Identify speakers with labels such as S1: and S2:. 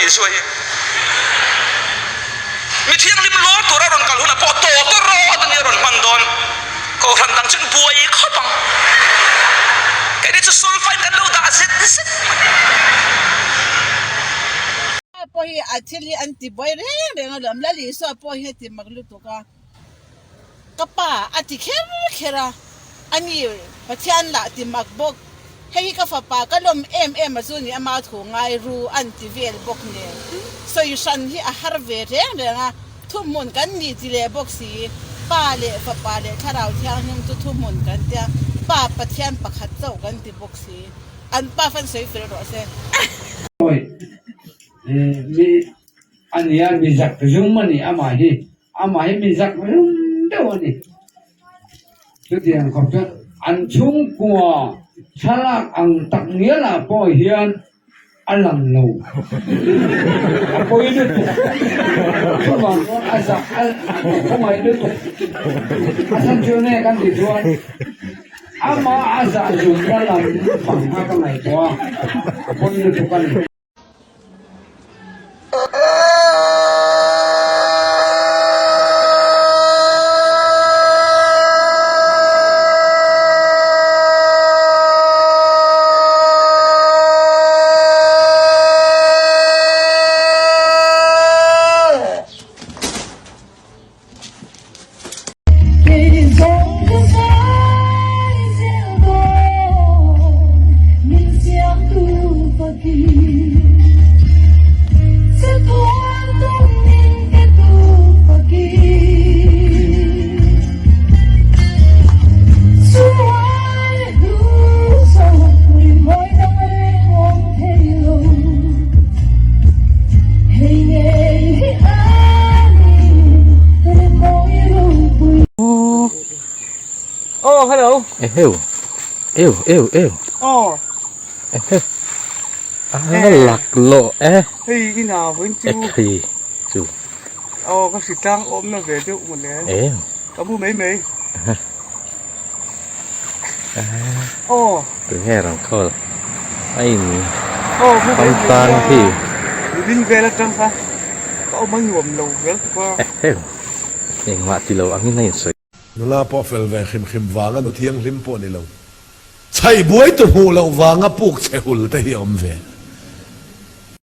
S1: Isua hi. Mi thianghlim lawr tura rawn kal hunah pawh tawtawrawt a nia rawn hman dawn. Kohhran dang chuan buai khawp ang. Keini chu solfain kan lo dah zet zet mai.
S2: Pawh hi a thil hi an ti buai reng reng alawm. Lal Isua pawh hi a ti mak lutuk a. Ka pa a ti kher kher a, a ni Pathian lah ti mak bawk. Hei hi ka fapa ka lawm em em a chu ni ama thu ngai ru an ti vel bawk nen. Sawi hran hi a har ve reng reng a, thuhmun kan ni ti leh bawk si. Pa leh fapa leh thlarau thianghlim chu thuhmun kan tia, Pa Pathian pakhat chauh kan ti bawk si. An pa fan sawi fel rawh se.
S3: Awi mi a nia mi zak zum a ni amah hi. Amah hi mi zak rum deuh a ni. Chutiang khawp chuan an chhungkua thlalak ang tak ngialah pawh hian a lang lo. A pawi lutuk. Chuvang chuan a zak a khawngaih lutuk. A chhan chu nge kan tih chuan amah a zah zunna lam pang kha ka ngaihtuah a, a pawi lutuk a ni.
S4: Oh, hello.
S5: Eheu. Eu, eu, eu.
S4: Oh.
S5: Eheu. A lak lawh e.
S4: Hei ina vawiin chu.
S5: Ekhei chu.
S4: Aw ka hritlang awmna ve deuh mawle.
S5: Em.
S4: Ka mu mai mai. Aw.
S5: Tunge rawn call a in
S4: Aw mu mai mai
S5: tan khi.
S4: Min vel atang kha ka awm a nuam lo vel tuk a.
S5: Eheu. Engmah ti lo angin a insawi.
S6: Nula pawh fel ve hrim hrim vanga nu thianghlim pawh ni lo. Chhaih buai tu hmuh loh vanga puk chhe hul te hi a awm ve.